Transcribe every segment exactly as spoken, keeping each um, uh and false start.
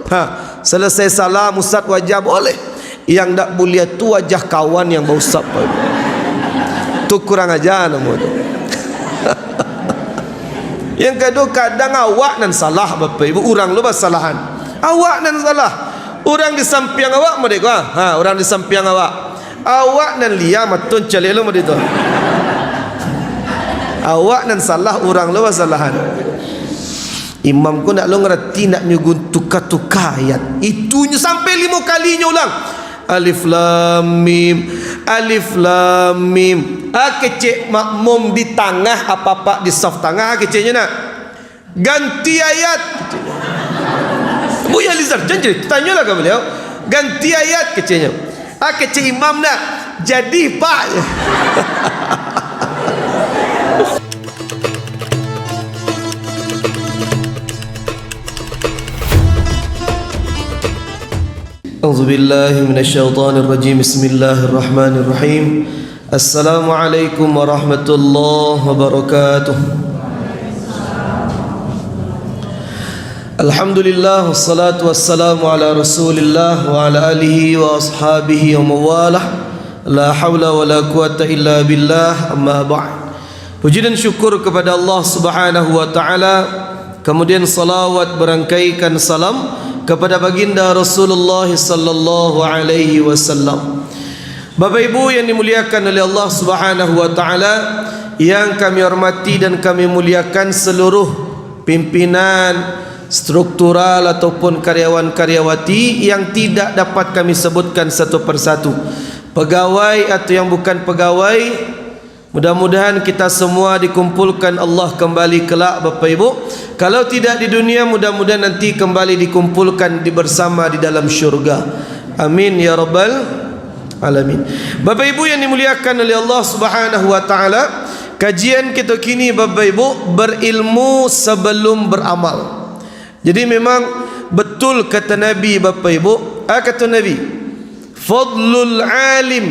Ha, selesai salam, ustaz, wajah boleh. Yang ndak buliah tu wajah kawan yang bausap. Tu kurang aja namo tu. Yang kedua, kadang awak nan salah, Bapak Ibu, urang lo basalahan. Awak nan salah. Urang di sampiang awak model ko, ha, urang di sampiang awak. Awak nan lia maton caliak lo model tu. Awak nan salah, urang lo basalahan. Imam ko ndak lo ngarati, ndak nyugun tuka-tuka ayat. Itunyo sampai limo kalinyo ulang. Alif lam mim, alif lam mim. Ah, kecek makmum di tangah, apak-apak di saf tangah, keceknyo nak. Ganti ayat. Buya Alizar, janji, tanyolah ka baliau. Ganti ayat, keceknyo. Ah, kecek imam nak. Jadi, Pak. أعوذ بالله من الشيطان الرجيم. بسم الله الرحمن الرحيم. السلام عليكم ورحمة الله وبركاته. الحمد لله والصلاة والسلام على رسول الله وعلى آله وأصحابه ومن والاه. لا حول ولا قوة إلا بالله. أما بعد. Puji dan syukur kepada Allah Subhanahu wa Ta'ala, kemudian salawat berangkaikan salam kepada Baginda Rasulullah sallallahu alaihi wasallam. Bapak Ibu yang dimuliakan oleh Allah Subhanahu wa Ta'ala, yang kami hormati dan kami muliakan seluruh pimpinan struktural ataupun karyawan-karyawati yang tidak dapat kami sebutkan satu persatu, pegawai atau yang bukan pegawai, mudah-mudahan kita semua dikumpulkan Allah kembali kelak, Bapak Ibu. Kalau tidak di dunia, mudah-mudahan nanti kembali dikumpulkan di, bersama di dalam syurga. Amin ya rabbal alamin. Bapak Ibu yang dimuliakan oleh Allah Subhanahu wa Ta'ala, kajian kita kini, Bapak Ibu, berilmu sebelum beramal. Jadi, memang betul kata Nabi, Bapak Ibu. Ah, kata Nabi, "Fadlul alim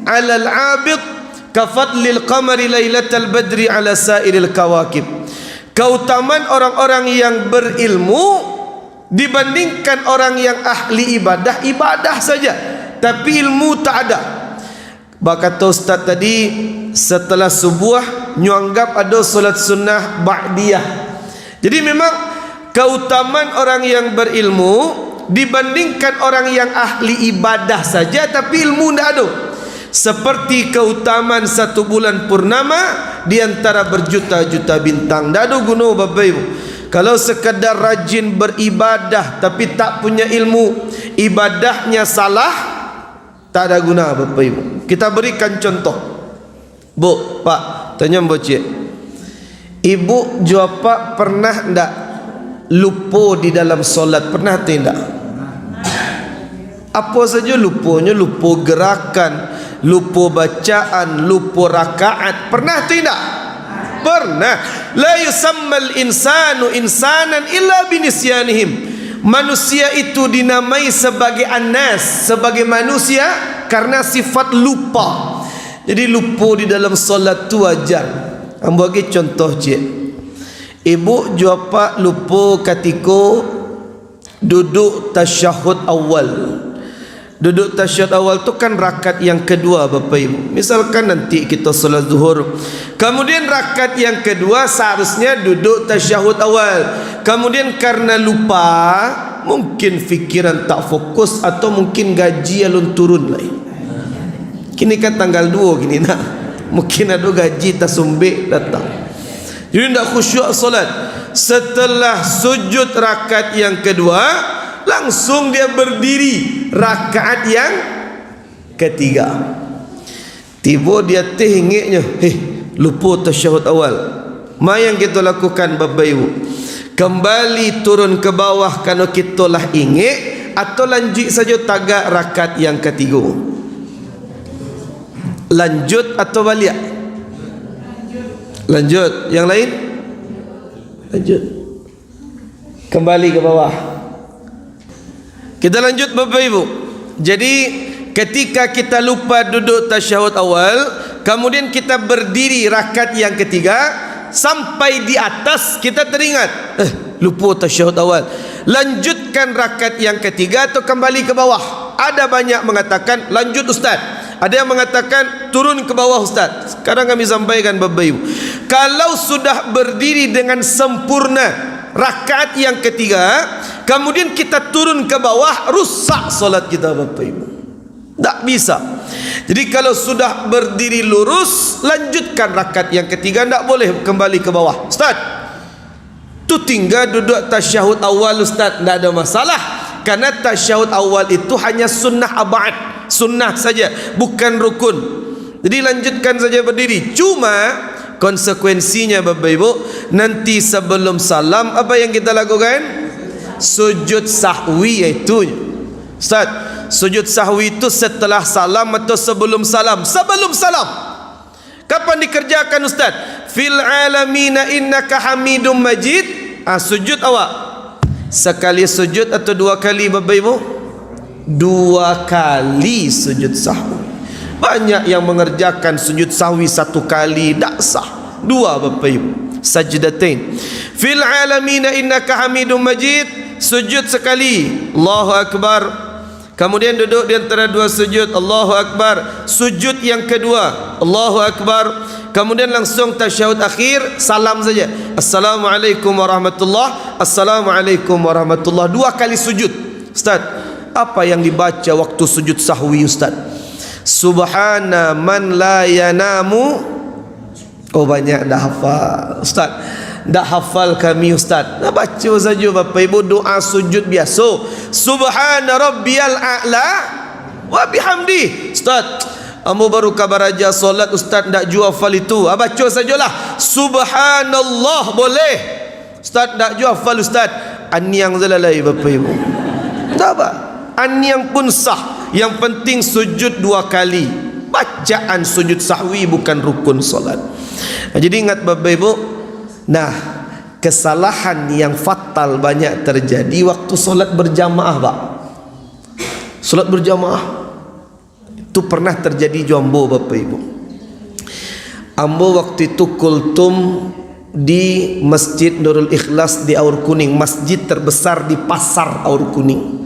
alal abid kafadlil qamari lailatal badri ala sairil kawakib." Keutamaan orang-orang yang berilmu dibandingkan orang yang ahli ibadah, ibadah saja, tapi ilmu tak ada. Bak kato ustaz tadi, setelah subuah, nyo anggap ado solat sunnah ba'diyah. Jadi, memang keutamaan orang yang berilmu dibandingkan orang yang ahli ibadah saja, tapi ilmu ndak ado. Seperti keutamaan satu bulan purnama di antara berjuta-juta bintang. Ndak ado guno, Bapak Ibu. Kalau sekadar rajin beribadah, tapi tak punya ilmu, ibadahnya salah, tak ada guna, Bapak Ibu. Kita berikan contoh. Bu, Pak, tanyo ambo ciek. Ibu jo apak pernah ndak lupo di dalam solat? Pernah atau indak? Apo sajo luponyo, lupo gerakan, lupo bacaan, lupo rakaat. Pernah atau indak? Pernah. "La yusammal insanu insanan illa binisyanihim." Manusia itu dinamai sebagai anas, sebagai manusia, karena sifat lupa. Jadi, lupo di dalam solat tu wajar. Ambo bagi contoh ciek. Ibu jo apak lupo katiko duduk tasyahud awal. Duduk tasyahud awal tu kan rakaat yang kedua, Bapak Ibu. Misalkan nanti kita solat zuhur, kemudian rakaat yang kedua seharusnya duduk tasyahud awal. Kemudian karena lupa, mungkin fikiran tak fokus atau mungkin gaji alun turun lai. Kini kan tanggal duo kini nah. Mungkin ado gaji tasumbek datang. Jadi, ndak khusyuk solat. Setelah sujud rakaat yang kedua, langsung dia berdiri rakaat yang ketiga. Tibo di ateh ingeknyo, "Heh, lupo tasyahud awal." Ma yang kito lakukan, Bapak Ibu? Kembali turun ke bawah, karano kito lah ingek, atau lanjuik sajo tagak rakaat yang katigo? Lanjut atau baliak? Lanjut. Yang lain? Lanjut. Kembali ke bawah. Kita lanjut, Bapak Ibu. Jadi, ketika kita lupa duduk tasyahud awal, kemudian kita berdiri rakaat yang ketiga, sampai di atas kita teringat, "Eh, lupo tasyahud awal." Lanjutkan rakaat yang ketiga atau kembali ke bawah? Ada banyak mengatakan, "Lanjut, Ustaz." Ada yang mengatakan, "Turun ke bawah, Ustaz." Sekarang kami sampaikan, Bapak Ibu. Kalau sudah berdiri dengan sempurna rakaat yang ketiga, kemudian kita turun ke bawah, rusak salat kita, Bapak Ibu. Tak bisa. Jadi, kalau sudah berdiri lurus, lanjutkan rakaat yang ketiga, ndak boleh kembali ke bawah. "Ustaz, tu tingga duduak tasyahud awal, Ustaz." Ndak ada masalah. Karena tasyahud awal itu hanya sunnah ab'ad, sunnah saja, bukan rukun. Jadi, lanjutkan saja berdiri. Cuma, konsekuensinya, Bapak Ibu, nanti sebelum salam, apa yang kita lakukan? Sujud sahwi, yaitu. "Ustaz, sujud sahwi itu setelah salam atau sebelum salam?" Sebelum salam. "Kapan dikerjakan, Ustaz?" "Fil alamina innaka hamidum majid." Ah, sujud awak. Sekali sujud atau dua kali, Bapak Ibu? Dua kali sujud sahwi. Banyak yang mengerjakan sujud sahwi satu kali, dak sah. Dua, Bapak Ibu. Sajdatain. "Fil alamina innaka hamidum majid." Sujud sekali. Allahu Akbar. Kemudian duduk di antara dua sujud. Allahu Akbar. Sujud yang kedua. Allahu Akbar. Kemudian langsung tasyahud akhir, salam saja. "Assalamualaikum warahmatullah. Assalamualaikum warahmatullah." Dua kali sujud. "Ustaz, apa yang dibaca waktu sujud sahwi, Ustaz?" "Subhana man la yanamu." "Oh, banyak ndak hafal, Ustaz." "Ndak hafal kami, Ustaz." Nah, baco sajo, Bapak Ibu, doa sujud biaso. "Subhana rabbiyal a'la wa bihamdi." "Ustaz, ambo baru ka baraja solat, Ustaz, ndak juo hafal itu." Ah, baco sajolah. "Subhanallah," boleh. "Ustaz, ndak juo hafal, Ustaz." Aniang salalai, Bapak Ibu. Ndak apa. Aniang pun sah. Yang penting sujud dua kali. Bacaan sujud sahwi bukan rukun solat. Nah, jadi ingat, Bapak Ibu. Nah, kesalahan yang fatal banyak terjadi waktu solat berjamaah, Pak. Solat berjamaah. Itu pernah terjadi jo ambo, Bapak Ibu. Ambo waktu itu kultum di Masjid Nurul Ikhlas di Aur Kuning, masjid terbesar di Pasar Aur Kuning.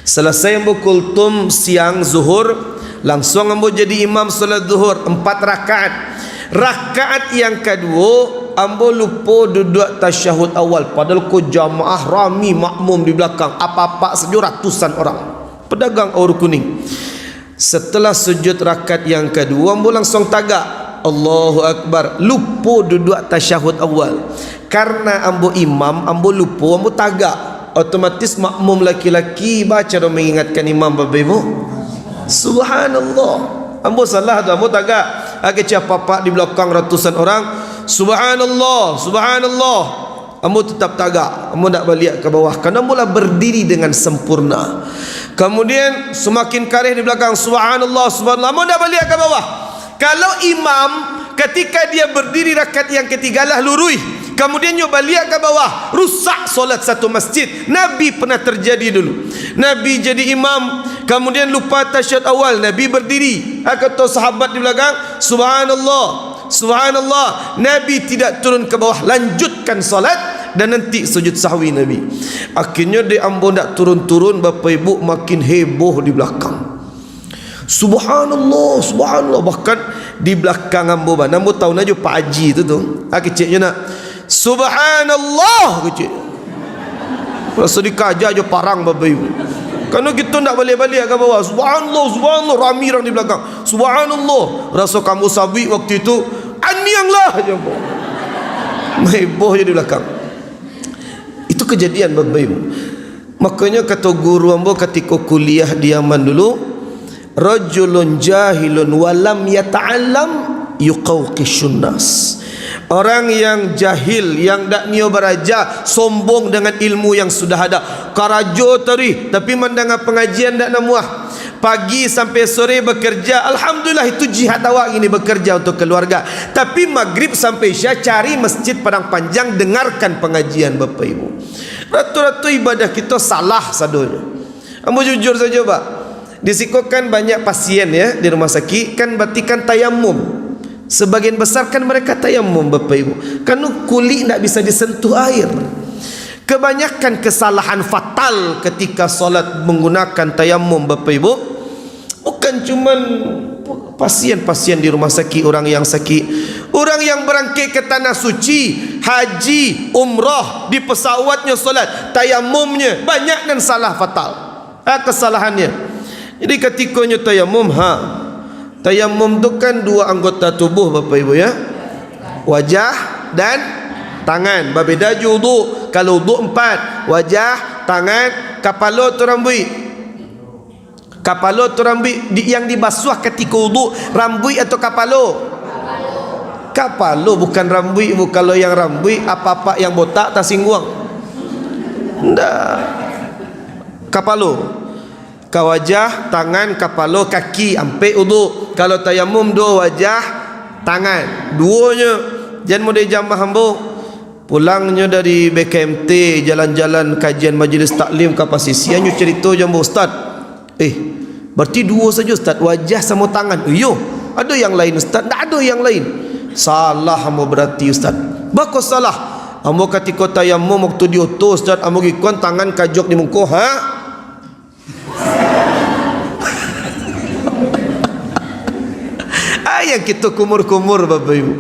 Selesai ambo kultum siang zuhur, langsung ambo jadi imam salat zuhur empat rakaat. Rakaat yang kaduo, ambo lupo duduak tasyahud awal, padahal ko jamaah rami makmum di belakang, apak-apak sajo ratusan orang. Pedagang Aur Kuning. Setelah sujud rakaat yang kaduo, ambo langsung tagak. Allahu Akbar. Lupo duduak tasyahud awal. Karena ambo imam, ambo lupo, ambo tagak. Otomatis makmum laki-laki baco doh mengingatkan imam, Bapak Ibu. Subhanallah. Ambo salah tu, ambo tagak. Agak cia papak di belakang ratusan orang. Subhanallah, subhanallah. Ambo tetap tagak, ambo ndak baliak ka bawah, karena ambo lah berdiri dengan sempurna. Kemudian semakin kareh di belakang, "Subhanallah, subhanallah," ambo ndak baliak ka bawah. Kalau imam, ketika dia berdiri rakaat yang ketiga lah luruih, kemudian nyo baliak ka bawah, rusak solat satu masjid. Nabi pernah terjadi dulu. Nabi jadi imam, kemudian lupa tasyahud awal, Nabi berdiri. Kato sahabat di belakang, "Subhanallah, subhanallah." Nabi tidak turun ke bawah, lanjutkan salat dan nanti sujud sahwi Nabi. Akhirnya dek ambo ndak turun-turun, Bapak Ibu, makin heboh di belakang. "Subhanallah, subhanallah." Bahkan di belakang ambo bana, ambo tahu nyo Pak Haji tu tu. Ah, keceknyo nak, "Subhanallah," kecek. Raso dikaja jo parang, Bapak Ibu. Karena kita ndak baliak-baliak ka bawah. "Subhanallah, subhanallah," rami urang di belakang. "Subhanallah." Raso kamu sabuik waktu itu, "Anianglah," je ambo. Heboh je di belakang. Itu kejadian, Bapak Ibu. Makanya kato guru ambo katiko kuliah di Yaman dulu, "Rajulun jahilun walam yata'allam yuqawqishun nas." Orang yang jahil, yang dak nio baraja, sombong dengan ilmu yang sudah ada. Karajo taruih, tapi mandanga pangajian dak namuah. Pagi sampai sore bekerja, alhamdulillah, itu jihad awak gini, bekerja untuk keluarga. Tapi magrib sampai isya cari masjid Padang Panjang, dengarkan pengajian, Bapak Ibu. Ratu-ratu ibadah kita salah sadonyo. Ambo jujur saja, Pak. Di siko kan banyak pasien ya, di rumah sakit, kan berarti kan tayamum. Sebagian besar kan mereka tayamum, Bapak Ibu. Kan kulit ndak bisa disentuh air. Kebanyakan kesalahan fatal ketika salat menggunakan tayamum, Bapak Ibu. Bukan cuman pasien-pasien di rumah sakit, orang yang sakit. Orang yang barangkek ka Tanah Suci, haji, umrah, di pesawatnyo salat, tayamumnyo, banyak nan salah fatal. Ah, kesalahannyo. Jadi, katikonyo tayamum, ha. Tayamum tu kan dua anggota tubuh, Bapak Ibu, ya. Wajah dan tangan. Babeda jo uduk. Kalau uduk empat, wajah, tangan, kapalo atau rambuik? Kapalo atau rambuik di, yang dibasuah katiko uduk, rambuik atau kapalo? Kapalo, bukan rambuik, Bu. Kalau yang rambuik, apak-apak yang botak tasingguang. Ndak. Kapalo. Ka wajah, tangan, kapalo, kaki, ampek uduk. Kalau tayamum, duo wajah, tangan. Duonyo. Jan model jamaah ambo. Pulangnyo dari B K M T, jalan-jalan kajian majelis taklim ka Pasisia, nyo carito jo ambo, "Ustaz, eh, berarti duo sajo, Ustaz, wajah samo tangan?" "Iyo, ado yang lain, Ustaz?" "Ndak ado yang lain." "Salah ambo berarti, Ustaz." "Bako salah?" "Ambo katiko tayamum waktu di oto, Ustaz, ambo gikuan tangan kajok di muko, ha?" Ah, yang kito kumur-kumur, Bapak Ibu.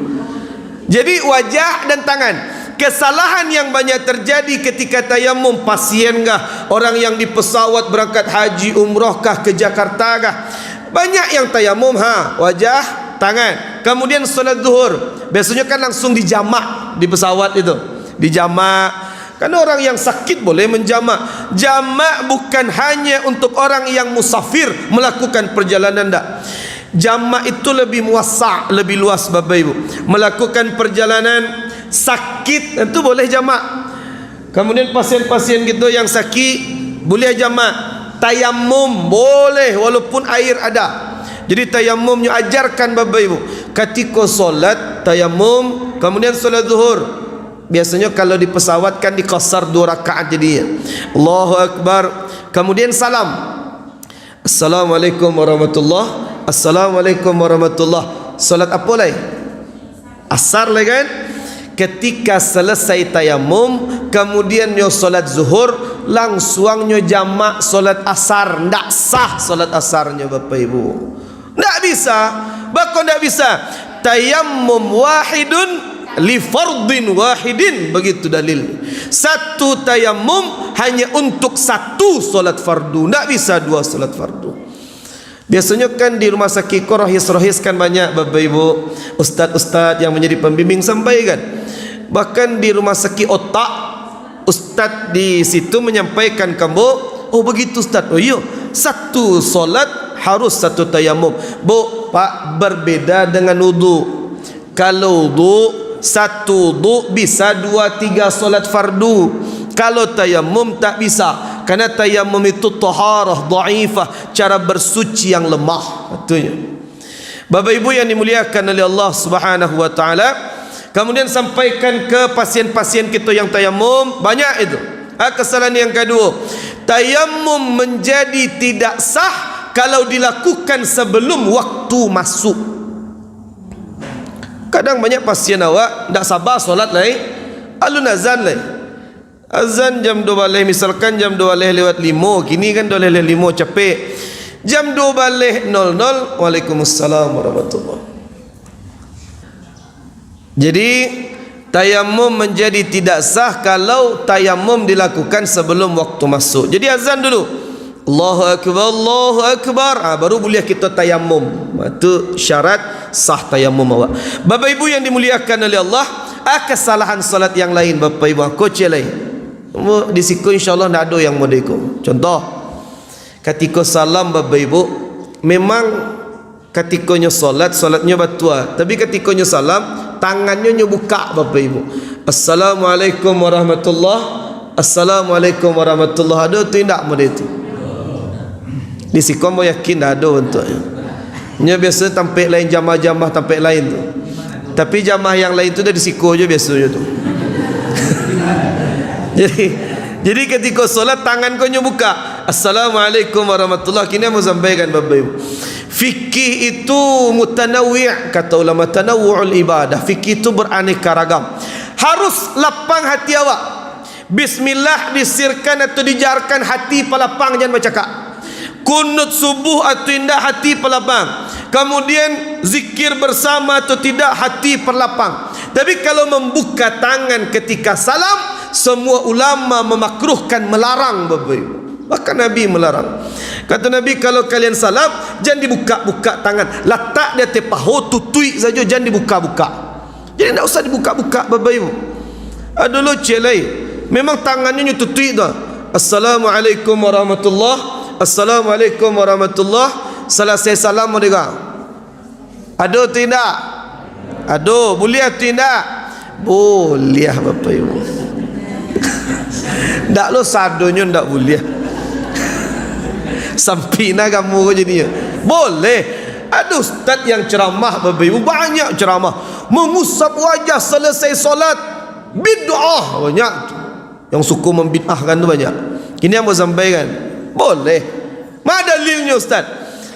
Jadi, wajah dan tangan. Kesalahan yang banyak terjadi ketika tayamum, pasien kah, orang yang di pesawat berangkat haji, umroh kah, ke Jakarta kah. Banyak yang tayamum, ha, wajah, tangan. Kemudian salat zuhur. Biasanya kan langsung dijamak di pesawat itu. Dijamak. Karena orang yang sakit boleh menjamak. Jamak bukan hanya untuk orang yang musafir melakukan perjalanan, ndak. Jamak itu lebih muasa, lebih luas, Bapak Ibu. Melakukan perjalanan sakit, itu boleh jamak. Kemudian pasien-pasien kita yang sakit, boleh jamak. Tayamum, boleh, walaupun air ada. Jadi tayamumnyo ajarkan, Bapak Ibu. Katiko solat, tayamum, kemudian solat zuhur. Biasanya kalau di pesawat kan dikasar dua rakaat jadinya. Allahu Akbar. Kemudian salam. "Assalamualaikum warahmatullah. Assalamualaikum warahmatullah." Salat apo lai? Asar lai kan? Ketika selesai tayamum, kemudian nyo salat zuhur, langsuangnyo jamak salat asar. Ndak sah salat asarnyo, Bapak Ibu. Ndak bisa. Bako ndak bisa? Tayamum wahidun li fardin wahidin, begitu dalil. Satu tayamum hanya untuk satu salat fardu. Ndak bisa dua salat fardu. Biasanya kan di rumah sakit ko rohis-rohis kan banyak, Bapak Ibu, ustaz-ustaz yang menjadi pembimbing sampaikan. Bahkan di rumah sakit otak, ustaz di situ menyampaikan ka ambo, "Oh, begitu, Ustaz." "Oh, iyo, satu solat harus satu tayamum." Bu, Pak, berbeda dengan wudu. Kalau wudu, satu wudu bisa dua tiga solat fardu. Kalau tayamum, tak bisa. Karena tayamum itu taharah dhaifah, cara bersuci yang lemah. Itu ya. Bapak Ibu yang dimuliakan oleh Allah Subhanahu wa Ta'ala, kemudian sampaikan ke pasien-pasien kita yang tayamum, banyak itu. Ah, kesalahan yang kedua, tayamum menjadi tidak sah kalau dilakukan sebelum waktu masuk. Kadang banyak pasien awak ndak sabar solat lai, alun azan lai. Azan jam dua baleh, misalkan jam dua baleh lewat limo, kini kan dua baleh lewat limo, capek. Jam dua baleh nol nol, "Waalaikumsalam warahmatullah." Jadi, tayamum menjadi tidak sah kalau tayamum dilakukan sebelum waktu masuk. Jadi, azan dulu. Allahu Akbar, Allahu Akbar. Ah, baru buliah kita tayamum. Ah, tu syarat sah tayamum awak. Bapak Ibu yang dimuliakan oleh Allah, ah, kesalahan salat yang lain, Bapak Ibu, ah, kocek lain. Mu-, di siko insya Allah ndak ado yang model iko. Contoh, katiko salam, Bapak Ibu, memang katikonyo salat, salatnyo batua. Tapi katikonyo salam, tangannyo nyo bukak, Bapak Ibu. "Assalamualaikum warahmatullah. Assalamualaikum warahmatullah." Ado tu indak model tu? Di siko ambo yakin ndak ado bantuaknyo. Nyo biaso tampek lain, jamaah-jamaah tampek lain tu. Tapi jamaah yang lain tu dari siko je biasonyo tu. Jadi, jadi katiko solat, tangan ko nyo bukak. "Assalamualaikum warahmatullah." Kini ambo sampaikan, Bapak Ibu. Fikih itu mutanawwi', kata ulama, tanawwu'ul ibadah. Fikih itu beraneka ragam. Harus lapang hati awak. Bismillah disirkan atau dijarkan, hati palapang, jan bacakak. Kunut subuh atau indak, hati palapang. Kamudian, zikir bersama atau tidak, hati palapang. Tapi kalau mambuka tangan ketika salam, semua ulama mamakruhkan, malarang, Bapak Ibu. Bahkan Nabi malarang. Kata Nabi, "Kalau kalian salam, jan dibuka-buka tangan. Latak di ateh paho, tutuik sajo, jan dibuka-buka." Jadi, ndak usah dibuka-buka, Bapak Ibu. Ado lo ciek lai. Memang tangannyo nyo tutuik tu. "Assalamualaikum warahmatullah. Assalamualaikum warahmatullah." Salasai salam, mode ka. Ado tu indak? Ado. Buliah tu indak? Buliah, Bapak Ibu. Ndak lo sadonyo ndak buliah. Sampai na kamu ko jadinyo. Boleh. Ada ustaz yang ceramah, Bapak Ibu, banyak ceramah. Mengusap wajah selesai solat, bid'ah, banyak tu. Yang suka membid'ahkan tu banyak. Kini ambo sampaikan. Boleh. Ma dalilnyo, ustaz?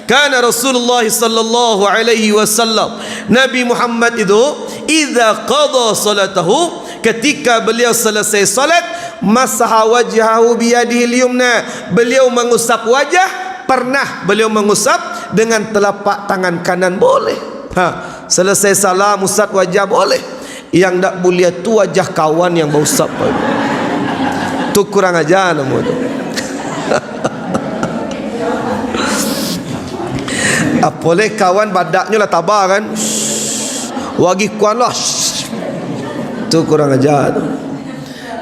Kana Rasulullah sallallahu alaihi wasallam. Nabi Muhammad itu, idza qada salatahu, ketika beliau selesai salat, masaha wajhahu biyadihil yumna. Beliau mengusap wajah, pernah beliau mengusap dengan telapak tangan kanan, boleh. Ha, selesai salam, usap wajah, boleh. Yang ndak buliah tu wajah kawan yang bausap. Tu kurang aja namo tu. Apoleh kawan badaknyo lah taba kan. Wagih kuan lah. Tu kurang aja tu.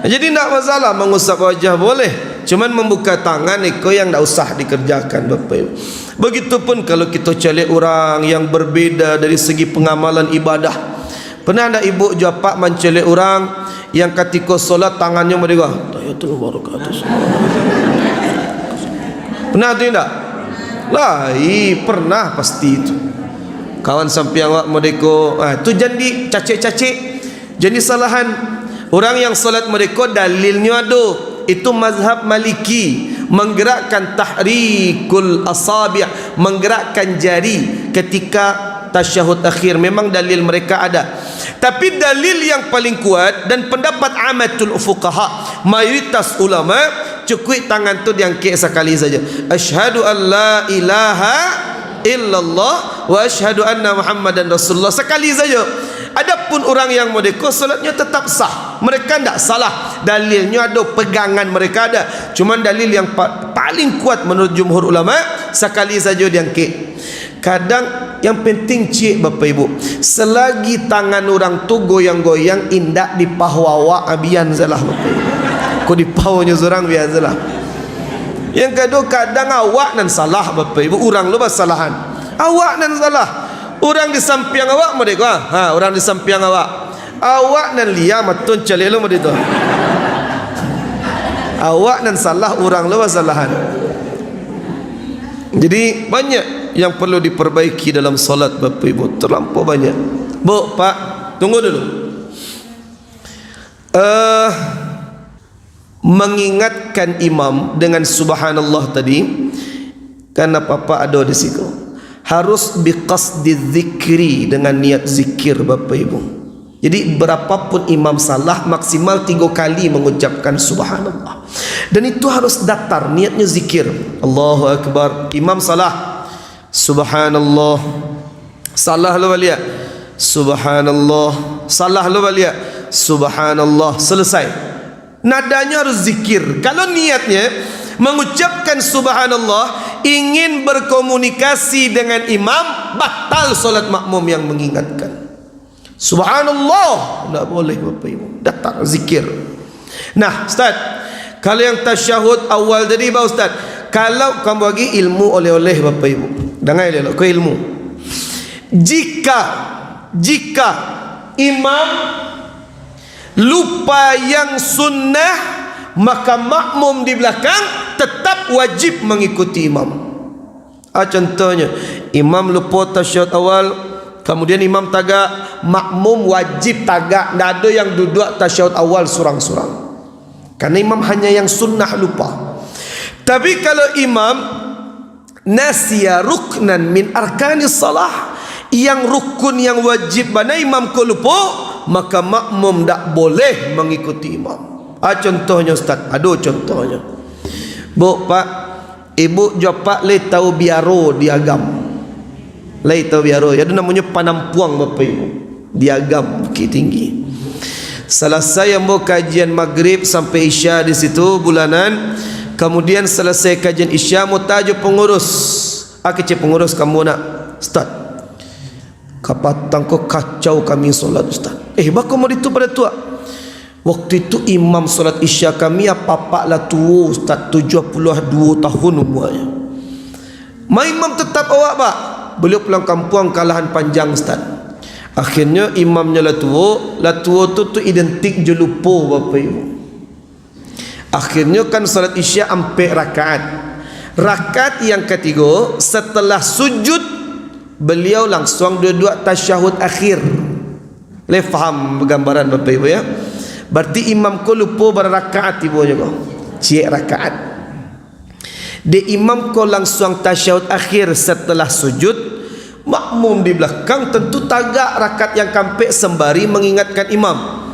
Jadi ndak masalah mangusap wajah boleh. Cuman mambuka tangan iko yang ndak usah dikerjakan, Bapak Ibu. Begitupun kalau kito caliak urang yang berbeda dari segi pengamalan ibadah. Pernah ndak ibu jo apak mancaliak urang yang katiko solat tangannyo madegah? Tahiyatul mubarakatuh. Pernah tu indak? Lai, pernah pasti tu. Kawan sampiang awak madeko, ah, tu jan dicacek-cacek, jan disalahan. Urang yang solat madeko dalilnyo ado. Itu mazhab Maliki, manggerakkan tahrikul asabi', manggerakkan jari ketika tasyahud akhir. Memang dalil mereka ada. Tapi dalil yang paling kuat dan pendapat amatul fuqaha, mayoritas ulama, cukuik tangan tu diangkek sakali saja. Asyhadu an la ilaha illallah wa asyhadu anna Muhammadan Rasulullah. Sakali saja. Adapun urang yang modeko, solatnyo tetap sah. Mereka ndak salah. Dalilnyo ado, pegangan mereka ada. Cuman dalil yang pa-, paling kuat menurut jumhur ulama, sakali saja diangkek. Kadang yang penting ciek, Bapak Ibu, selagi tangan urang tu goyang-goyang, indak di paho awak, abian salah, Bapak Ibu. Ko di pahonyo surang, bian salah. Yang kedua, kadang awak nan salah, Bapak Ibu, urang lo basalahan. Awak nan salah. Urang di sampiang awak modeko, ha, urang di sampiang awak. Awak nan liya maton caliak lo modeko. Awak nan salah, urang lo basalahan. Jadi, banyak yang perlu diperbaiki dalam salat, Bapak Ibu. Terlampau banyak. Bu, Pak, tunggu dulu. Eh, mengingatkan imam dengan subhanallah tadi, kan apa-apa ado di situ. Harus biqasdi zikri, dengan niat zikir, Bapak Ibu. Jadi, berapapun imam salah, maksimal tiga kali mengucapkan subhanallah. Dan itu harus datar, niatnya zikir. Allahu Akbar. Imam salah. Subhanallah. Salah lo baliak. Subhanallah. Salah lo baliak. Subhanallah. Selesai. Nadanya harus zikir. Kalau niatnya mengucapkan subhanallah, ingin berkomunikasi dengan imam, batal salat makmum yang mengingatkan. Subhanallah, ndak boleh, Bapak Ibu. Datar zikir. Nah, Ustaz, kalau yang tasyahud awal tadi, bah Ustaz, kalau kamu bagi ilmu oleh-oleh, Bapak Ibu. Dengar elok-elok, ko ilmu. Jika, jika imam lupa yang sunnah, maka makmum di belakang tetap wajib mengikuti imam. Ah, contohnyo, imam lupo tasyahud awal, kamudian imam tagak, makmum wajib tagak, ndak ado yang duduak tasyahud awal surang-surang. Karena imam hanya yang sunnah lupa. Tapi kalau imam nasiya ruknan min arkanis salah, yang rukun yang wajib bana imam ko lupo, maka makmum ndak boleh mangikuti imam. Ah, contohnyo, Ustaz, ado contohnyo. Buk, Pak, Ibuk jo Apak lai tahu biaro di Agam? Lai tahu biaro? Ado namonyo panampuang, Bapak Ibu. Di Agam, Bukittinggi. Salasai ambo kajian Magrib sampai Isya di situ, bulanan. Kamudian, salasai kajian Isya, mota jo pangurus. Ah, kecek pangurus, "Kamo nak, Ustaz, kapatang ko kacau kami solat, Ustaz." "Eh, bako mode tu pado tu, ah?" Waktu itu imam solat Isya kami apak-apak lah tuo, Ustaz, tujuah puluah duo tahun umuanyo. Ma imam tetap awak, Pak. Baliau pulang kampuang ka lahan panjang, Ustaz. Akhirnyo imamnyo lah tuo, lah tuo tu, tu identik jo lupo, Bapak Ibu. Akhirnyo kan solat Isya ampek rakaat. Rakaat yang katigo, setelah sujud, baliau langsuang duduak tasyahud akhir. Lai faham gambaran, Bapak Ibu, ya? Berarti imam ko lupo bara rakaat tibonyo ko. Ciek rakaat. Dek imam ko langsuang tasyahud akhir setelah sujud, makmum di belakang tentu tagak rakaat yang kaampek sembari mengingatkan imam.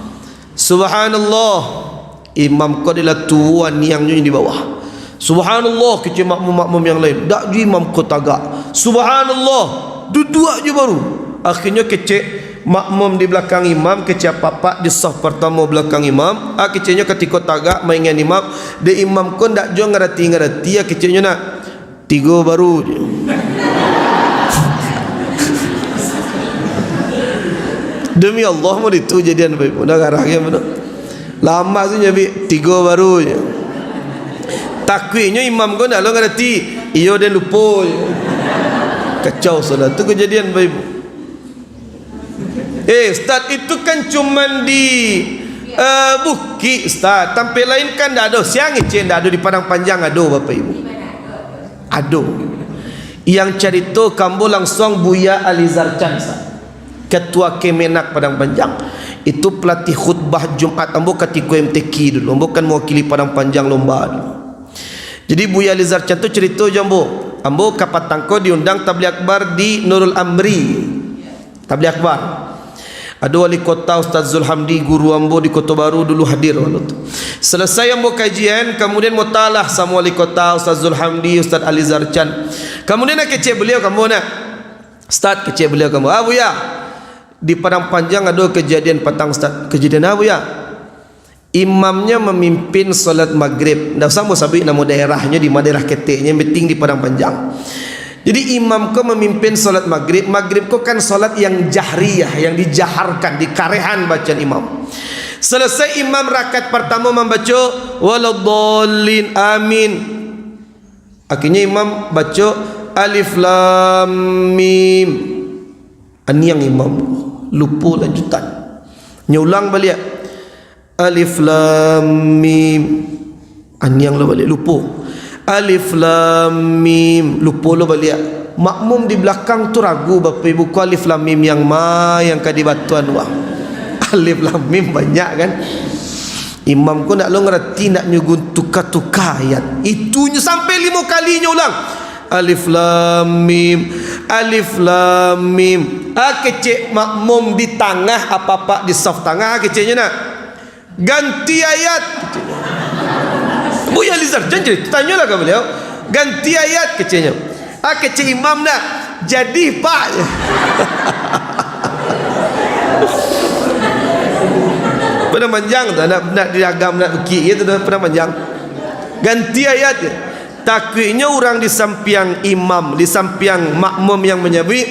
"Subhanallah." Imam ko dilah tuo aniangnyo di bawah. "Subhanallah," kecek makmum-makmum yang lain. Dak juo imam ko tagak. "Subhanallah." Duduak juo baru. Akhirnyo kecek makmum di belakang imam, kecek apak-apak di saf partamo belakang imam. Ah, keceknyo katiko tagak maingat imam, dek imam ko ndak juo ngarati-ngarati, ah, keceknyo nak. Tigo baru je. Demi Allah, mun itu kajadian, Bapak Ibu. Dah garah ke, betul? Lama tu nyabi, tigo baru je. Takuiknyo imam ko ndak lo ngarati, iyo den lupo je. Kacau solat tu kajadian, Bapak Ibu. Eh, Ustaz, itu kan cuman di, eh, bukik, Ustaz. Tampek lain kan ndak ado. Sia ngecek ndak ado, di Padang Panjang ado, Bapak Ibu. Ado. Yang carito ka ambo langsuang Buya Alizar Chan, Ustaz. Ketua Kemenak Padang Panjang. Itu pelatih khutbah Jumat ambo katiko M T Q dulu. Ambo kan mewakili Padang Panjang lomba dulu. Jadi Buya Alizar Chan tu carito jo ambo. Ambo kapatang ko diundang tabligh akbar di Nurul Amri. Tabligh akbar. Ado wali kota Ustaz Zulhamdi, guru ambo di Koto Baru dulu hadir waktu tu. Salasai ambo kajian, kamudian mutalah samo wali kota Ustaz Zulhamdi, Ustaz Alizar Chan. Kamudian nak kecek baliau ka ambo nak. "Ustaz," kecek baliau ka ambo. "Ah, Buya, di Padang Panjang ado kajadian patang, Ustaz." "Kajadian apo, Buya?" Imamnyo mamimpin solat Magrib. Ndak usah ambo sabuik namo daerahnyo, di ma daerah keteknyo, yang penting di Padang Panjang. Jadi, imam ko mamimpin solat Magrib. Magrib ko kan solat yang jahriyah, yang dijaharkan, dikarehan bacaan imam. Salasai imam rakaat partamo mambaco, "Waladdallin, amin." Akhirnyo imam baco, "Alif Lam Mim." Aniang imam, lupo lanjutan. Nyo ulang baliak. "Alif Lam Mim." Aniang lo baliak, lupo. "Alif Lam Mim." Lupo lo baliak. Makmum di balakang tu ragu, Bapak Ibu, ko Alif Lam Mim yang ma yang ka dibatoan, wah. Alif Lam Mim banyak, kan? Imam ko ndak lo ngarati, ndak nyo gun tuka-tuka ayat. Itunyo sampai limo kali nyo ulang. "Alif Lam Mim, Alif Lam Mim." Ah, kecek makmum di tangah, apak-apak di saf tangah, keceknyo nak, "Ganti ayat," keceknyo. Buya Alizar Chan jadi, tanyolah ka baliau. "Ganti ayat," keceknyo. Ah, kecek imam nak, "Jadi, Pak." Padang Panjang tu, nak, nak di Agam, nak bukik gitu tu, Padang Panjang. "Ganti ayat." Takuiknyo urang di sampiang imam, di sampiang makmum yang manyabuik,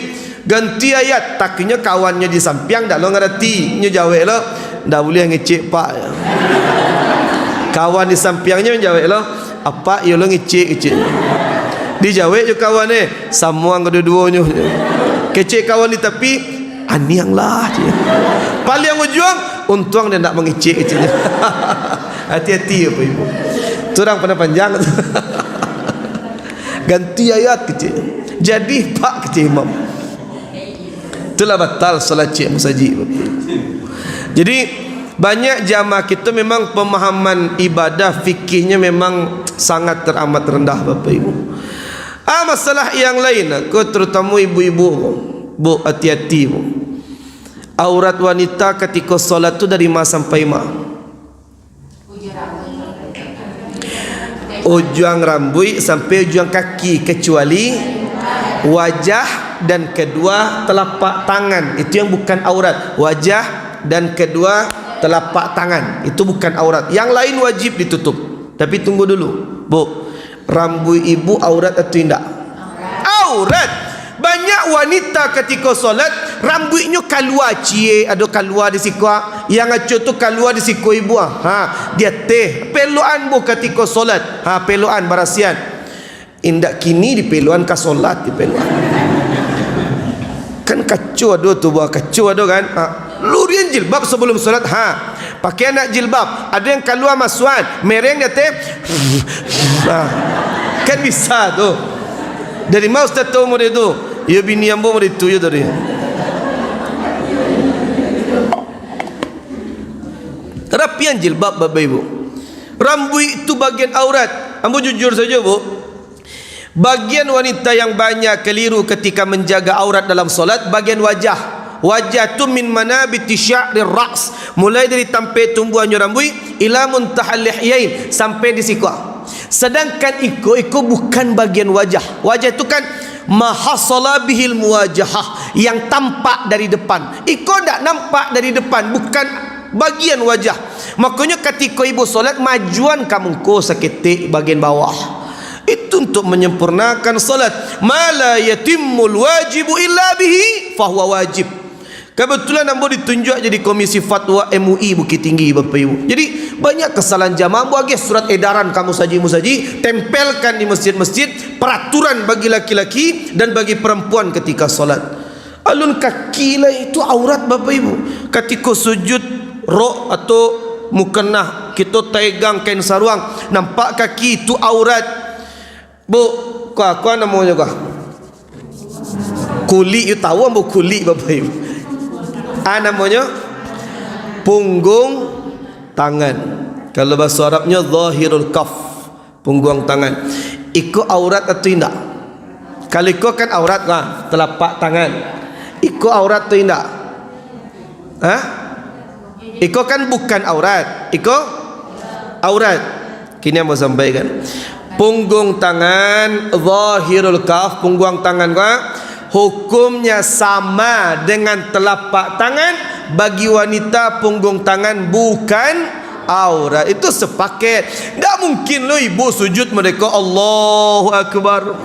"Ganti ayat." Takuiknyo kawannyo di sampiang ndak lo ngarati, nyo jawek lo, "Ndak buliah ngecek, Pak." Kawan di sampiangnyo jawek lo, "Apak, iyo lo ngecek," keceknyo. Dijawek jo kawan, eh, "Samuang kaduo-duonyo." Kecek kawan di tapi, "Aniang lah," cek. Paliang ujuang, "Untuang den ndak mangecek," keceknyo. Hati-hati, Bapak Ibu. Tu urang Padang Panjang tu. "Ganti ayat," keceknyo. "Jadi, Pak," kecek imam. Itulah batal solat ciek musajik, Bapak Ibu. Jadi, banyak jamaah kita memang pemahaman ibadah fikihnyo memang sangat teramat rendah, Bapak Ibu. Ah, masalah yang lain, ko terutama ibu-ibu, Bu, hati-hati, Bu. Aurat wanita katiko solat tu dari ma sampai ma? Ujuang rambuik sampai ujuang kaki, kecuali wajah dan kedua telapak tangan. Itu yang bukan aurat. Wajah dan kedua telapak tangan. Itu bukan aurat. Yang lain wajib ditutup. Tapi tunggu dulu, Bu. Rambuik ibu aurat atau indak? Aurat. Banyak wanita katiko solat, rambuiknyo kalua ciek, ado kalua di siko, yang acok tu kalua di siko ibu, ah. Ha, di ateh, pelokan, Bu, katiko solat. Ha, pelokan, barasian. Indak kini dipelokan ka solat, dipelokan. Kan kaco ado tu, Bu, kaco ado kan? Ha, lurian jilbab sabalum solat. Ha, pakai anak jilbab, ado yang kalua masuakan, mereng di ateh. Ha, kan bisa tu. Dari ma ustaz tahu model tu? Iyo, bini ambo model tu yo tadi. Rapian jilbab, Bapak Ibu. Rambuik tu bagian aurat. Ambo jujur sajo, Bu. Bagian wanita yang banyak keliru ketika menjaga aurat dalam solat, bagian wajah. Wajah tu min manabiti sya'rir ra's, mulai dari tampek tumbuahnyo rambuik, ila muntahal lihyain, sampai di siko. Sedangkan iko, iko bukan bagian wajah. Wajah tu kan ma hasala bihil muwajahah, yang tampak dari depan. Iko ndak nampak dari depan, bukan bagian wajah. Makonyo katiko ibu solat, majuan ka muko saketek bagian bawah. Itu untuk menyempurnakan solat. Ma la yatimmul wajibu illa bihi, fahuwa wajib. Kebetulan ambo ditunjuak jadi komisi fatwa M U I Bukittinggi, Bapak Ibu. Jadi, banyak kesalahan jamaah. Ambo agih surat edaran ka musajik-musajik, tempelkan di masjid-masjid, peraturan bagi laki-laki dan bagi perempuan ketika solat. Alun kaki lai itu aurat, Bapak Ibu. Katiko sujud, rok atau mukennah, kito taegang kain saruang, nampak kaki, itu aurat. Bu, kua, kua namonyo kua? Kulik, yo tahu ambo kulik, Bapak Ibu. Ah, namonyo punggung tangan. Kalau bahasa Arabnyo zahirul kaf, punggung tangan. Iko aurat atau indak? Kalau iko kan aurat lah, telapak tangan. Iko aurat atau indak? Hah? Iko kan bukan aurat. Iko aurat. Kini ambo sampaikan. Punggung tangan, zahirul kaf, pungguang tangan ko, hukumnya sama dengan telapak tangan. Bagi wanita, punggung tangan bukan aurat. Itu sepaket. Ndak mungkin lo ibu sujud merdeka, Allahu Akbar.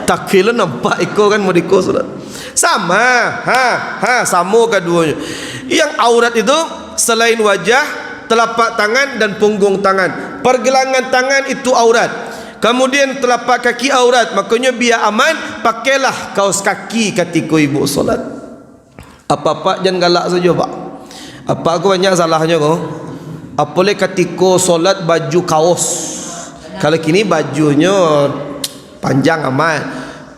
Takil lo nampak iko kan merdeka sudah. Sama. Ha, ha, samo kaduonyo. Yang aurat itu selain wajah, telapak tangan, dan punggung tangan. Pergelangan tangan itu aurat. Kemudian telapak kaki aurat. Makonyo, bia aman, pakailah kaos kaki katiko ibu solat. Apak-apak jan galak sajo, Pak. Apak ko banyak salahnyo ko. Apo lai katiko solat baju kaos. Kalau kini bajunyo panjang amat.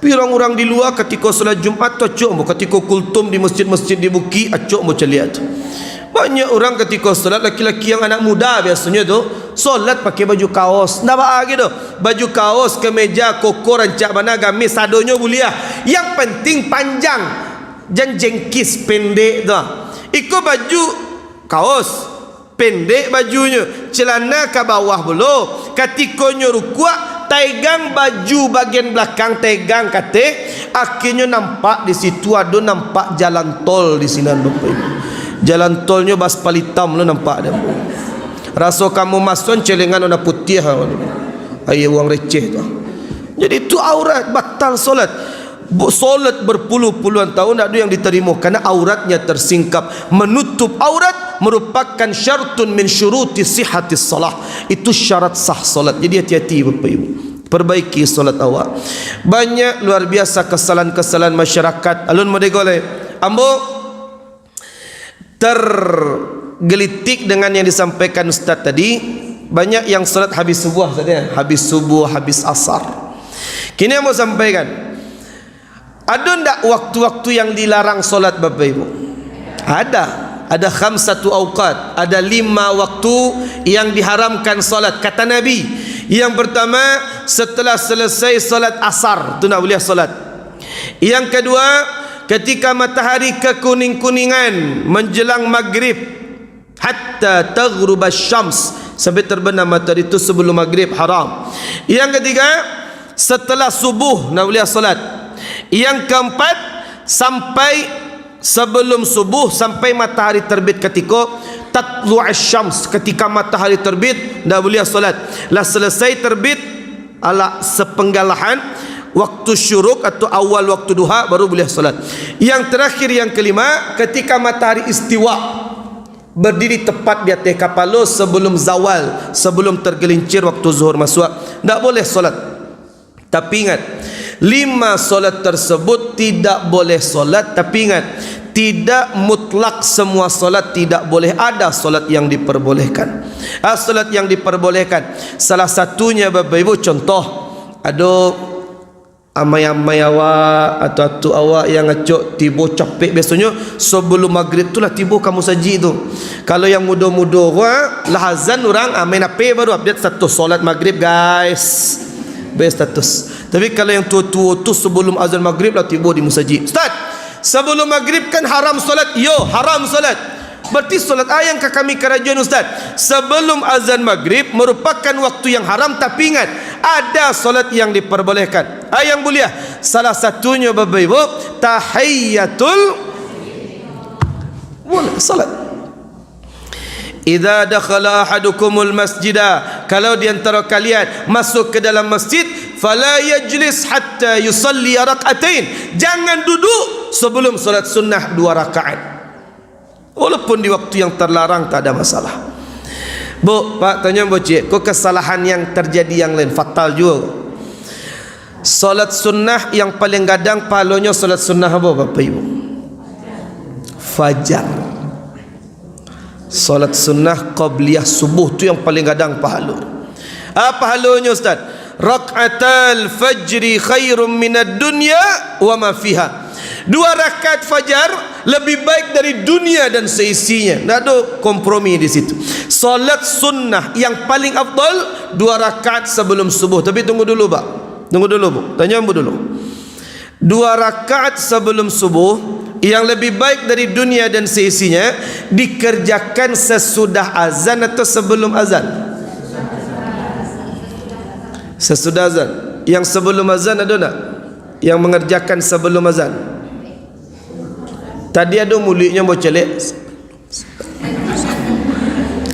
Tapi urang-urang di lua katiko solat Jumat tu acok ambo, katiko kultum di masjid-masjid di bukik, acok ambo caliak tu. Banyak urang katiko solat, laki-laki yang anak muda biasonyo tu, solat pakai baju kaos. Ndak baa gitu. Baju kaos, kemeja, koko rancak bana, gamis, sadonyo buliah. Yang penting panjang. Jan jengkis, pendek tu. Iko baju kaos. Pendek bajunyo, celana ka bawah pulo. Katikonyo rukuak, taegang baju bagian balakang, taegang ka ateh, akhirnyo nampak di situ ado nampak jalan tol di sinan, Bapak Ibu. Jalan tolnyo baspal itam lo nampak dek ambo. Raso kamu masuak celengan warna putiah. Aia uang receh tu. Jadi tu aurat, batal solat. Bu-, solat berpuluh-puluhan tahun ndak ado yang ditarimo, karena auratnya tersingkap. Menutup aurat merupakan syartun min syuruti sihhatis salah. Itu syarat sah solat. Jadi hati-hati, Bapak Ibu. Perbaiki solat awak. Banyak luar biasa kesalahan-kesalahan masyarakat. Alun modegol, eh. Ambo tergelitik dengan yang disampaikan Ustaz tadi. Banyak yang solat habis subuh saja, habis subuh, habis asar. Kini ambo sampaikan, ado ndak waktu-waktu yang dilarang solat, Bapak Ibu? Ada. Ada khamsatu auqat, ada lima waktu yang diharamkan solat. Kata Nabi, yang pertama, setelah selesai solat asar, tu ndak boleh solat. Yang kedua, ketika matahari kekuning-kuningan menjelang maghrib, hatta taghrubasy syams, Sampai terbenam matahari tu sebelum maghrib, haram. Yang ketiga, setelah subuh ndak buliah salat. Yang keempat, sampai sebelum subuh, sampai matahari terbit, katiko tatlu' asy-syams, ketika matahari terbit, ndak buliah salat. Lah selesai terbit, alah sepenggalahan, waktu syuruk atau awal waktu duha, baru buliah salat. Yang terakhir, yang kelima, ketika matahari istiwa, berdiri tepat di ateh kapalo sebelum zawal, sebelum tergelincir waktu zuhur masuak, ndak boleh salat. Tapi ingat, lima salat tersebut tidak boleh salat. Tapi ingat, tidak mutlak semua salat tidak boleh. Ada salat yang diperbolehkan. Ah, salat yang diperbolehkan. Salah satunya, Bapak Ibu, contoh, ado amai-amai awak atau atuk awak yang acok tibo capek, biasonyo sebelum maghrib tu lah tibo ka musajik tu. Kalau yang mudo-mudo ko, ah, lah azan urang, ah, main H P baru update status, "Salat maghrib, guys." Update status. Tapi kalau yang tuo-tuo tu sebelum azan maghrib lah tibo di musajik. "Ustaz, sebelum maghrib kan haram salat." Yo, haram salat. Berarti salat a yang ka kami karajoan, Ustaz? Sebelum azan maghrib merupakan waktu yang haram, tapi ingat, ada salat yang diperbolehkan. A yang buliah, salah satunyo, Bapak Ibu, tahiyatul, boleh salat. "Idza dakhala ahadukumul masjida," kalau di antara kalian masuk ke dalam masjid, "fala yajlis hatta yusalli rak'atain," jangan duduk sebelum salat sunnah dua rakaat. Walaupun di waktu yang terlarang, tak ada masalah. Bu, Pak, tanyo ambo ciek, ko kesalahan yang terjadi yang lain, fatal juo. Salat sunnah yang paling gadang pahalonyo salat sunnah apo, Bapak Ibu? Fajar. Salat sunnah qabliyah subuh tu yang paling gadang pahalo. Ah, pahalonyo, Ustaz? "Rak'atal fajri khairum minad dunya wa ma fiha." Dua rakaat fajar lebih baik dari dunia dan seisinya. Ndak ado kompromi di situ. Salat sunnah yang paling afdal dua rakaat sebelum subuh. Tapi tunggu dulu, Pak. Tunggu dulu, Bu. Tanyo ambo dulu. Dua rakaat sebelum subuh yang lebih baik dari dunia dan seisinya dikerjakan sesudah azan atau sebelum azan? Sesudah azan. Yang sebelum azan ado ndak? Yang mengerjakan sebelum azan? Tadi ado muluiknyo bacelek.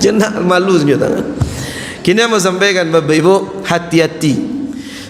Jangan malu sajo tangan. Kini ambo sampaikan, Bapak Ibu, hati-hati.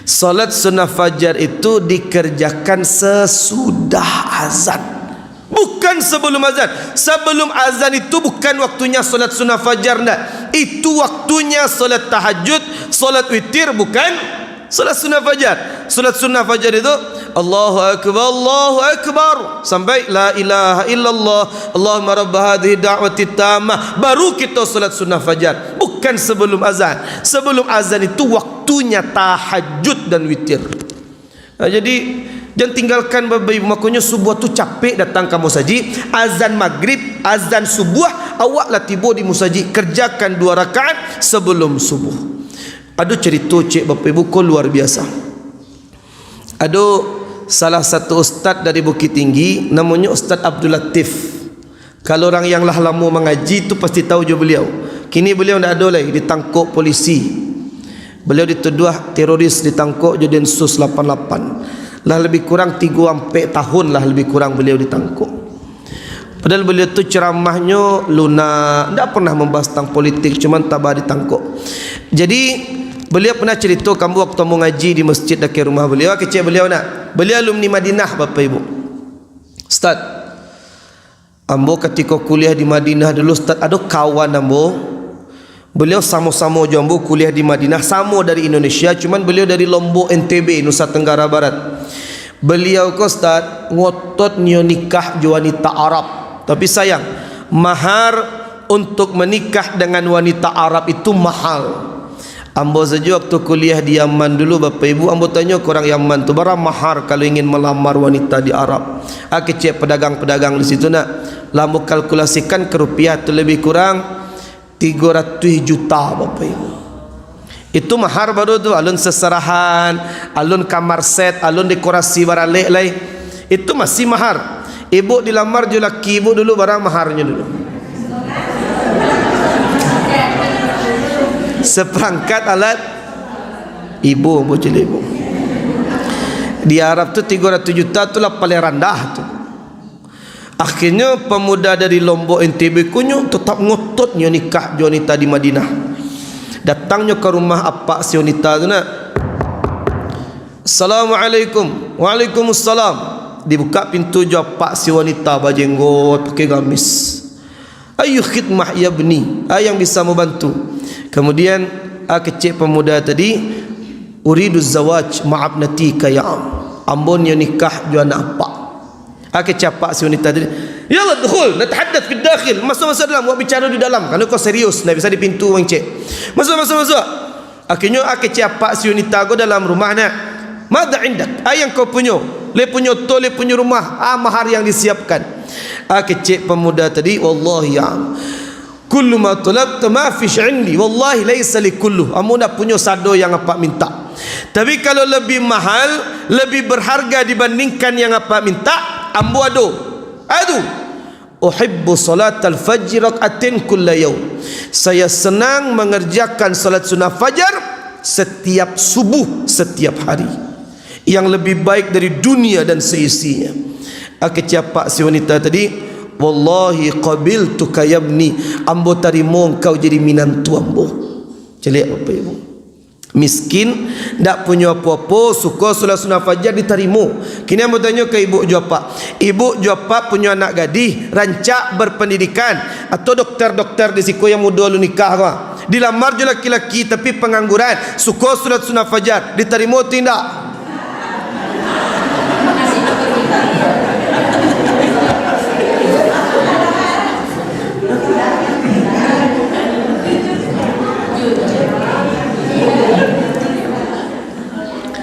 Salat sunnah fajar itu dikerjakan sesudah azan. Bukan sebelum azan. Sebelum azan itu bukan waktunya salat sunnah fajar, ndak. Itu waktunya salat tahajud, salat witir, bukan salat sunnah fajar. Salat sunnah fajar itu, "Allahu Akbar, Allahu Akbar," sampai, "La ilaha illallah, Allahumma rabba hadhihi da'wati tammah." Baru kita salat sunnah fajar. Bukan sebelum azan. Sebelum azan itu waktunya tahajud dan witir. Nah, jadi, jangan tinggalkan, Bapak Ibu. Makonyo subuh tu capek datang ka musajik. Azan maghrib, azan subuh, awak lah tibo di musajik. Kerjakan dua rakaat sebelum subuh. Ado carito ciek, Bapak Ibu, ko luar biasa. Ado salah satu ustaz dari Bukittinggi, namonyo Ustaz Abdul Latif. Kalau urang yang lah lamo mangaji tu pasti tahu jo beliau. Kini beliau ndak ado lai, ditangkok polisi. Beliau dituduah teroris, ditangkok jo Densus lapan lapan. Lah lebih kurang tigo ampek tahun lah lebih kurang beliau ditangkok. Padahal beliau tu ceramahnyo lunak, ndak pernah membahas tentang politik, cuman tabah ditangkok. Jadi, beliau pernah cerito ka ambo waktu ambo ngaji di masjid dakek rumah beliau, kecek beliau nak. Beliau alumni Madinah, Bapak Ibu. "Ustaz, ambo katiko kuliah di Madinah dulu, Ustaz, ado kawan ambo. Beliau samo-samo jo ambo kuliah di Madinah, samo dari Indonesia, cuman beliau dari Lombok, N T B, Nusa Tenggara Barat. Beliau ko, Ustaz, ngotot nio nikah jo wanita Arab. Tapi sayang, mahar untuk menikah dengan wanita Arab itu mahal." Ambo sajo waktu kuliah di Yaman dulu, Bapak Ibu, ambo tanyo ka urang Yaman tu, "Bara mahar kalau ingin melamar wanita di Arab?" Ah, kecek pedagang-pedagang di situ nak. Lah ambo kalkulasikan ka rupiah tu lebih kurang tigo ratuih juta, Bapak Ibu. Itu mahar baru tu, alun seserahan, alun kamar set, alun dekorasi baralek lai. Itu masih mahar. Ibu dilamar jo laki ibu dulu, bara maharnyo dulu? Seperangkat alat ibo, ambo caliak ibo. Di Arab tu tigo ratus juta tu lah paling randah tu. Akhirnyo pemuda dari Lombok N T B ko nyo tetap ngototnyo nikah jo wanita di Madinah. Datangnyo ka rumah apak si wanita tu nak. "Assalamualaikum." "Waalaikumsalam." Dibuka pintu jo apak si wanita bajenggot, pakai gamis. "Ayu khidmah ya bni?" Ah, yang bisa membantu. Kemudian, ah, kecek pemuda tadi, "Uridu zawaj ma'abnatika ya am." "Ambo nio nikah jo anak apak." Ah, kecek apak si wanita tadi, "Yalla dukhul, natahaddath fid dakhil." "Masuk, masuk dalam, buat bicara di dalam." Karena kau serius, ndak bisa di pintu, wang cek. "Masuk, masuk, masuk." Akhirnyo, ah, kecek apak si wanita ko dalam rumah nak. "Madza indak?" "Ah, yang kau punyo? Lai punyo oto, lai punyo rumah, ah, mahar yang disiapkan?" Ah, kecek pemuda tadi, "Wallahi ya am, kullu ma talabta ma fish indi, wallahi laisa li kullu." "Ambo ndak punyo sado yang apak minta. Tapi kalau lebih mahal, lebih berharga dibandingkan yang apak minta, ambo ado. Ado." "Uhibbu salatal fajri rak'atin kulla yaum." "Saya senang mengerjakan salat sunnah fajar setiap subuh, setiap hari. Yang lebih baik dari dunia dan seisinya." Ah, kecek apak si wanita tadi, "Wallahi qabiltuka ya bni." "Ambo tarimo engkau jadi minantu ambo." Caliak Bapak Ibu. Miskin, ndak punyo apo-apo, suko salat sunnah fajar ditarimo. Kini ambo tanyo ka ibu jo apak. Ibu jo apak punyo anak gadih, rancak berpendidikan, atau dokter-dokter di siko yang mudo alun nikah ko. Dilamar jo laki-laki tapi pangangguran, suko salat sunnah fajar, ditarimo atau indak?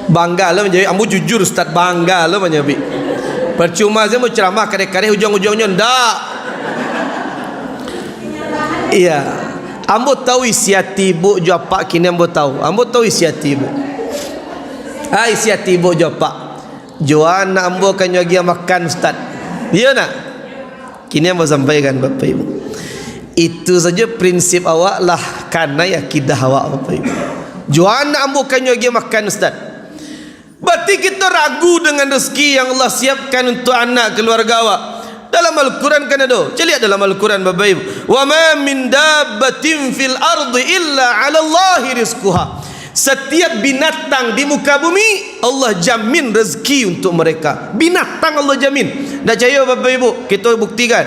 Bangga lo manjawab, ambo jujur, Ustaz, bangga lo manjawab. Percuma sajo ambo ceramah kadeh-kadeh, ujuang-ujuangnyo ndak. Iya. Ambo tahu isi ati ibu jo apak kini ambo tahu. Ambo tahu isi ati ibu. Ah, isi ati ibu jo apak. Jo anak ambo ka nyo agiah makan, Ustaz. Iyo nak? Kini ambo sampaikan, Bapak Ibu. Itu sajo prinsip awak lah kanai akidah awak, Bapak Ibu. Jo anak ambo ka nyo agiah makan, Ustaz. Berarti kito ragu dengan rezeki yang Allah siapkan untuk anak keluarga awak. Dalam Al-Quran kan ado. Caliak dalam Al-Quran, Bapak Ibu. "Wa ma min dabbatin fil ardi illa 'alallahi rizquha." Setiap binatang di muka bumi, Allah jamin rezeki untuk mereka. Binatang Allah jamin. Ndak cayo, Bapak Ibu? Kito buktikan.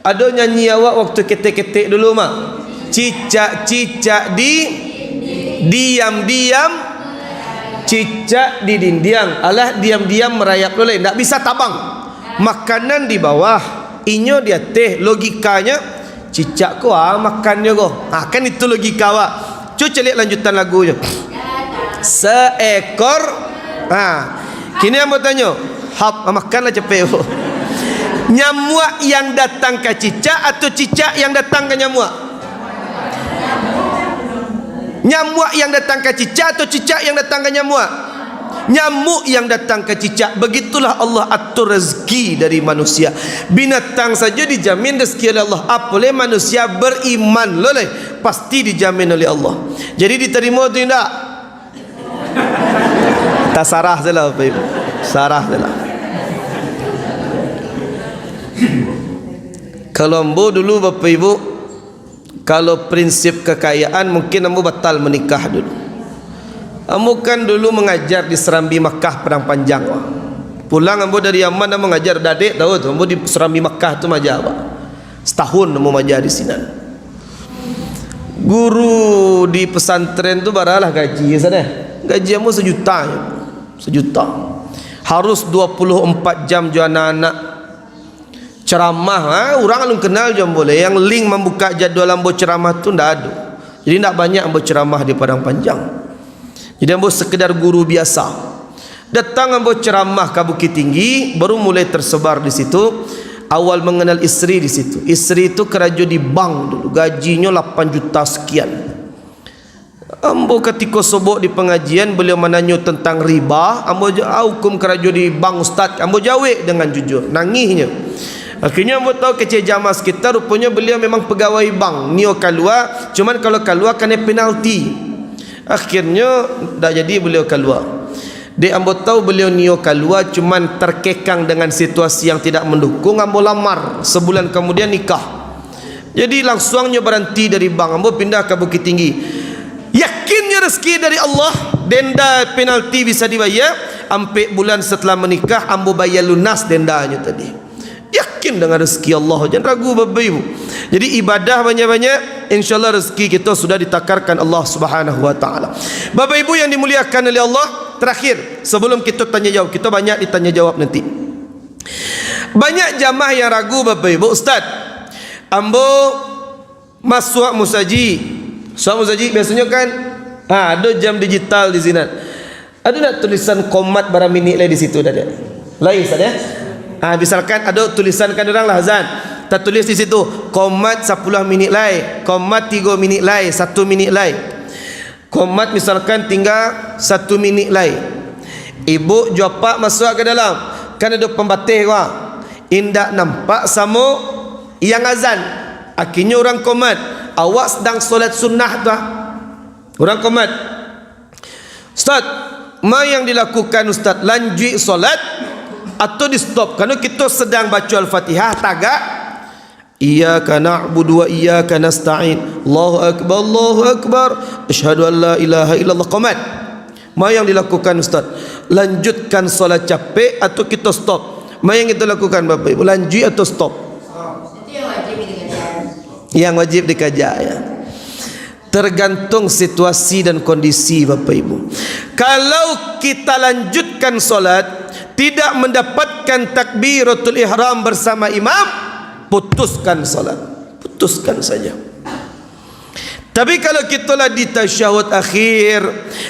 Ado nyanyi awak waktu ketek-ketek dulu, mah. Cicak-cicak di diam-diam, cicak di dindiang. Alah, diam-diam merayap lo lai, ndak bisa tabang. Makanan di bawah, inyo di ateh. Logikanyo, cicak ko, ah, makannyo ko. Ah, kan itu logika awak. Cu caliak lanjutan lagunyo. Seekor, ha, kini ambo tanyo, hap, makanlah capek, Bu. Nyamuak yang datang ka cicak atau cicak yang datang ka nyamuak? Nyamuak yang datang ka cicak atau cicak yang datang ka nyamuak? Nyamuk yang datang ka cicak. Begitulah Allah atur rezeki dari manusia. Binatang saja dijamin rezeki oleh Allah, apoleh manusia beriman lo lai, pasti dijamin oleh Allah. Jadi, diterima atau indak? Tasarah sajolah, Bapak Ibu. Sarah sajolah. Kalau ambo dulu, Bapak Ibu, kalau prinsip kekayaan, mungkin ambo batal menikah dulu. Ambo kan dulu mengajar di Serambi Makkah Padang Panjang. Pulang ambo dari Yaman, ambo ngajar, Dadek tahu tu, ambo di Serambi Makkah tu maaja, Pak. Setahun ambo maaja di sinan. Guru di pesantren tu baralah gaji, Ustaz, eh? Gaji ambo sejuta, sejuta. Harus dua puluh empat jam jo anak-anak. Ceramah, ha? Urang alun kenal jo ambo lai. Yang link mambuka jadwal ambo ceramah tu ndak ado. Jadi, ndak banyak ambo ceramah di Padang Panjang. Jadi, ambo sekedar guru biasa. Datang ambo ceramah ka Bukittinggi, baru mulai tersebar di situ. Awal mengenal isteri di situ. Isteri tu karajo di bank dulu, gajinyo lapan juta sekian. Ambo katiko sobok di pengajian, beliau mananyo tentang riba, ambo ja-, ah, hukum karajo di bank, Ustaz, ambo jawek dengan jujur, nangihnyo. Akhirnyo ambo tahu kecek jamaah sekitar, ruponyo beliau memang pegawai bank, nio kalua, cuman kalau kalua kanai penalti. Akhirnyo, dak jadi beliau kalua. Dek ambo tahu beliau nio kalua, cuman terkekang dengan situasi yang tidak mendukung, ambo lamar. Sebulan kemudian nikah. Jadi, langsuangnyo baranti dari bank, ambo pindah ka Bukittinggi. Yakinnyo rezeki dari Allah, denda penalti bisa dibayar, ampek bulan setelah menikah, ambo bayar lunas dendanyo tadi. Yakin dengan rezeki Allah, jan ragu, Bapak Ibu. Jadi, ibadah banyak-banyak, insya Allah rezeki kita sudah ditakarkan Allah Subhanahu wa Ta'ala. Bapak Ibu yang dimuliakan oleh Allah, terakhir, sebelum kita tanya jawab, kita banyak ditanya jawab nanti. Banyak jamaah yang ragu, Bapak Ibu, "Ustaz, ambo masuak musajik." Masuak musajik biasonyo kan, ha, ado jam digital di sinan. Ado ndak tulisan komat bara minik lai di situ tadi? Lai, Ustaz, ya? Ha, misalkan ado tulisan kan urang lah azan, tatulis di situ, komat sapuluah minik lai, komat tigo minik lai, satu minik lai. Komat misalkan tingga satu minik lai. Ibuk jo apak masuak ka dalam, kan ado pambateh ko. Indak nampak samo yang azan. Akhirnyo urang komat, awak sadang solat sunnah tu ah. Urang komat. "Ustaz, ma yang dilakukan Ustaz? Lanjuik solat atau di-stop? Karano kito sadang baco Al-Fatihah, tagak." "Iyyaka na'budu wa iyyaka nasta'in. Allahu akbar, Allahu akbar. Asyhadu an la ilaha illallah." Komat. "Ma yang dilakukan Ustaz? Lanjutkan solat capek atau kito stop?" Ma yang kito lakukan, Bapak Ibu? Lanjuik atau stop? Yang wajib dikaja, ya. Tergantung situasi dan kondisi, Bapak Ibu. Kalau kita lanjutkan solat, tidak mendapatkan takbiratul ihram bersama imam, putuskan solat. Putuskan saja. Tapi kalau kita lah di tasyahud akhir,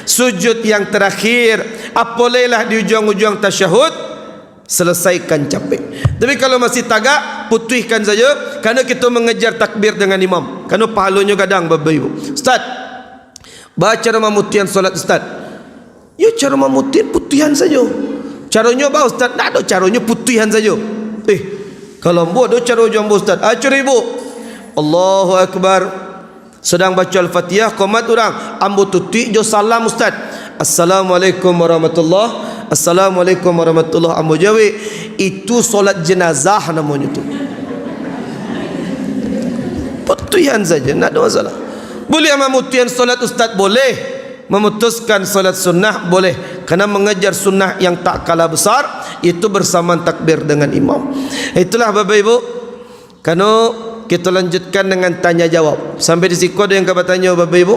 sujud yang terakhir, apolailah di ujuang-ujuang tasyahud, selesaikan capek. Tapi kalau masih tagak, putuihkan saja, karena kita mengejar takbir dengan imam. Karena pahalonyo gadang, Bapak Ibu. "Ustaz, baa caro mamutuihan solat, Ustaz?" "Yo, caro mamutuihan, putuihan sajo." "Caronyo baa, Ustaz?" "Ndak ado caronyo, putuihan sajo." "Eh, kalau ambo ado caro jo ambo, Ustaz." "Ah, caro ibuk." Allahu Akbar. Sadang baco Al-Fatihah, komat urang. Ambo tutuik jo salam, Ustaz. "Assalamualaikum warahmatullah. Assalamualaikum warahmatullah." Ambo jawek, "Itu solat jenazah namonyo tu." Putuihan saja, ndak ada masalah. Boleh mamutuihan solat Ustaz? Boleh. Memutuskan solat sunnah? Boleh. Karena mengejar sunnah yang tak kalah besar, itu bersamaan takbir dengan imam. Itulah, Bapak Ibu. Kano, kita lanjutkan dengan tanya jawab. Sampai di siko ada yang ka batanyo, Bapak Ibu?